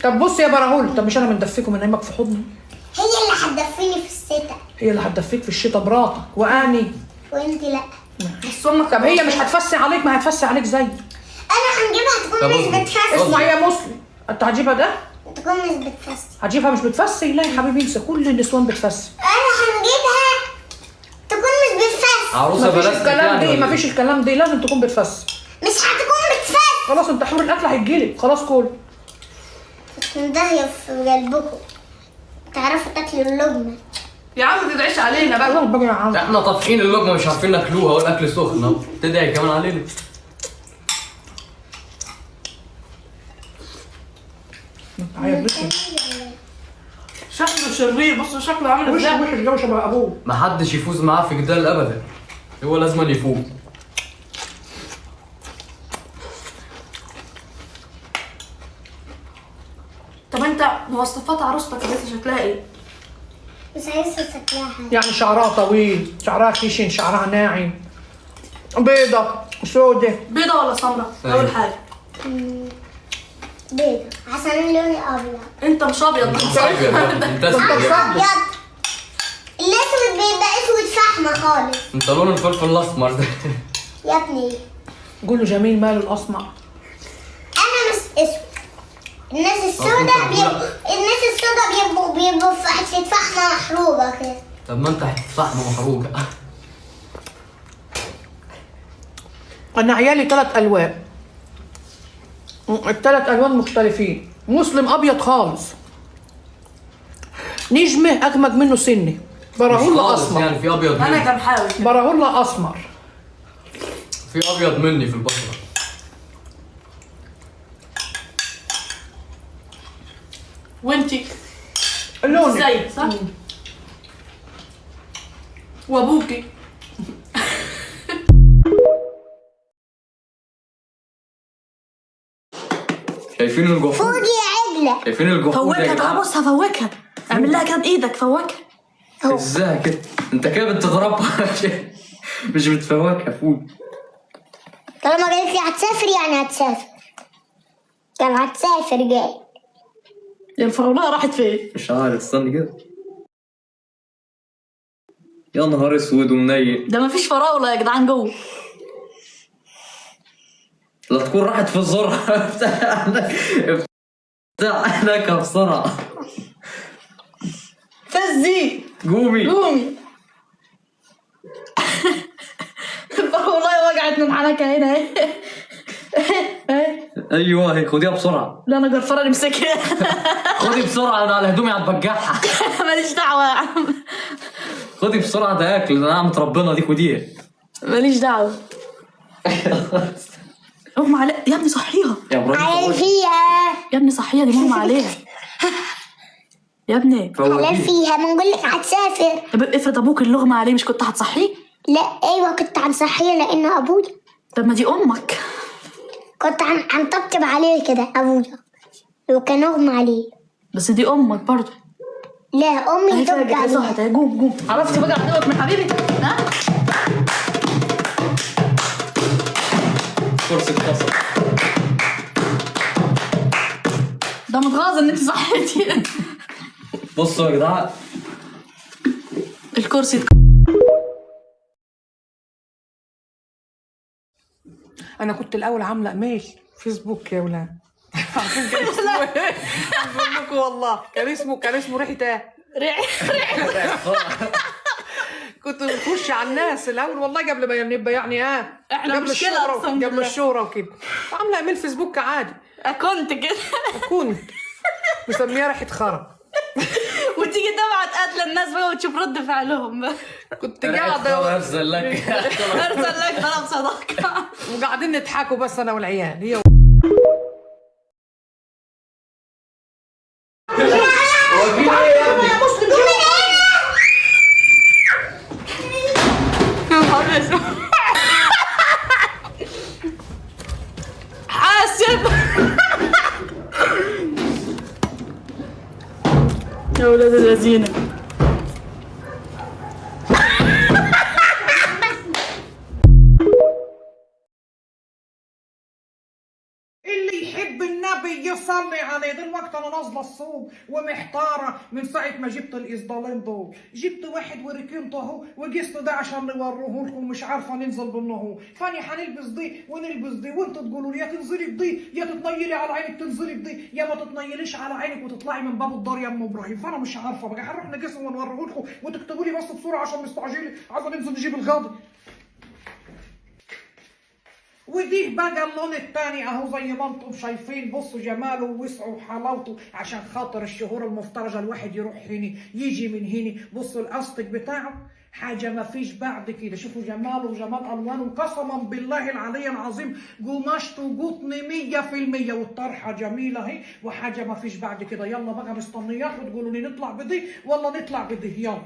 طب بص يا براهول، طب مش انا مندفيك ومنيمك في حضني؟ هي اللي هتدفيني في الشتاء. هي اللي هتدفيك في الشتاء مراتك واني وانت لا. بس امك. طب هي مش هتفسي عليك؟ ما هتفسي عليك زي انا هنجيبها طب تكون مش اصبر. بتفسي. اسمع يا مسلم، انت هتجيبها ده؟ تكون مش بتفسي. هتجيبها مش بتفسي؟ لا يا حبيبي انسى، كل النسوان بتفسي. انا هنجيبها تكون مش بتفسي. عروسه مفيش بلاستيك الكلام يعني دي، ولا إيه؟ مفيش الكلام دي، لازم تكون بتفسي. مش هتكون بتفسي. خلاص انت حر، الاكل هيجيلك، خلاص كل. داهية في قلبكم، تعرفوا تاكلوا اللقمة. يا عم ما تدعيش علينا بقى. خلاص بقى يا عم. احنا طافحين اللقمة مش عارفين ناكلوها، والاكل سخن اهو، تدعي كمان علينا. عيطتني. شكله شرير، بصوا شكله عامل وش ازاي. وحش جو شبه ابوه. محدش يفوز معاه في جدال ابدا، هو لازم يفوز. طب انت مواصفات عروستك لسه شكلها ايه؟ مش عايزة شكلها حاجة. يعني شعرها طويل، شعرها خشن، شعرها ناعم، بيضة، سودة. بيضة ولا سمرة؟ أيوة. اول حاجة بيضة عشان لوني ابيض. انت مش ابيض. انت ابيض يا ابني، انت اسود يا ابني. ابيض. الاسود بيبقى اسود فحمة خالص. انت لون الفلفل الاسمر ده. يا ابني قول له جميل ماله الاسمر. انا مش اسود. الناس السوداء بيبقوا، الناس السوداء بيبقوا في حتة فحمة محروقة كده. طب ما انت حتة فحمه محروقة. انا عيالي ثلاث الوان، الثلاث الوان مختلفين. مسلم ابيض خالص، نجمه اغمق منه سنة، مش براهولا خالص اسمر، يعني في ابيض انا مني، جمحاوي كده. براهولا اسمر. في ابيض مني في البشرة. وانتي لوني زي صح؟ وابوكي. شايفين الجحود؟ فوقي يا عجلة. شايفين الجحود يا فوكها، تعال جدعان؟ بصها فوكها، اعمل لها كده بايدك فوكها. ازاي كده؟ انت كده بتضربها مش بتفوكها. فوق. طالما قالت لي هتسافر يعني هتسافر. كان هتسافر جاي. يا الفراولة راحت فين؟ مش عارف، استنى كده. يا نهار اسود ومنيل. ده مفيش فراولة يا جدعان جوه. لا تكون راحت في الزرع. افتح عينك بسرعة. فزي قومي. قومي. الفراولة وجعت من حنكها هنا اهي. اهي. ايوه هي، خديها بسرعة. لا انا جرفانة امسكها. خدي بسرعة، انا على هدومي هتبجعها. ماليش دعوة يا عم، خدي بسرعة، ده اكل، ده نعمة ربنا دي، خديها. ماليش دعوة. اغمى عليها يا ابني، صحيها يا ابراهيم حلال فوقي. فيها. يا ابني، صحيها دي مغمى عليها يا ابني. حلال فوقيه. فيها، ما نقول لك هتسافر. طب افرض ابوك اللي اغمى عليه، مش كنت هتصحيه؟ لا ايوه كنت هنصحيه لان ابويا. طب ما دي امك. كنت هنطبطب عليه كده ابويا لو كان اغمى عليه. بس دي امك برضه. لا امي اهي تبقى فاجت، اهي عليه. صحت، اهي. قوم قوم، عرفتي بقى عدوك من حبيبي؟ ها؟ كرسي اتكسر. ده متغاظ ان انت صحيتي. بصوا يا جدعان، الكرسي انا كنت الاول عامله ايميل فيسبوك يا ولاد. عارفين كان اسمه ايه؟ بقول لكم والله كان اسمه ريحه ايه؟ كنت بخش على الناس الاول والله قبل ما نبقى يعني إحنا قبل مشكلة الشهرة أقسم قبل بالله. الشهرة وكده، عامله ايميل فيسبوك عادي. كنت كده. كنت مسميها ريحه خرا. وتيجي تبعت قتل الناس بقى وتشوف رد فعلهم. كنت قاعدة ارسل لك. ارسل لك طلب صداقه. وقاعدين نضحكوا بس انا والعيال هي. هو في ايه يا ابني؟ يا مسلم شو؟ يا نهار اسود. حاسب يا ولاد الذين. اللي يحب النبي يصلي. يصلي عليه. دلوقتي انا نازله السوق ومحتاره من ساعة ما جبت الاسدالين دول، جبت واحد وركنته اهو وجست ده عشان نوريه لكم، مش عارفه ننزل بالنهو، فاني هنلبس دي ونلبس دي، وانتوا تقولوا لي يا تنزلي بدي يا تتنيلي على عينك، تنزلي بدي يا ما تتنيليش على عينك وتطلعي من باب الدار يا ام ابراهيم. فانا مش عارفه بقى هنروح نقيسهم ونوريه لكم وتكتبوا لي بس بسرعة عشان مستعجلة، عايزه ننزل نجيب الغدا. ودي بقى اللون التاني اهو زي ما انتم شايفين، بصوا جماله ووسعه وحلاوته، عشان خاطر الشهور المفترجه الواحد يروح هنا يجي من هنا. بصوا الاستك بتاعه حاجة ما فيش بعد كده، شوفوا جماله وجمال الوانه، قسما بالله العلي العظيم قماشته قطن 100%، والطرحه جميلة اهي وحاجه ما فيش بعد كده. يلا بقى مستنياكم تقولوا لي نطلع بدي ولا نطلع بدي. يلا.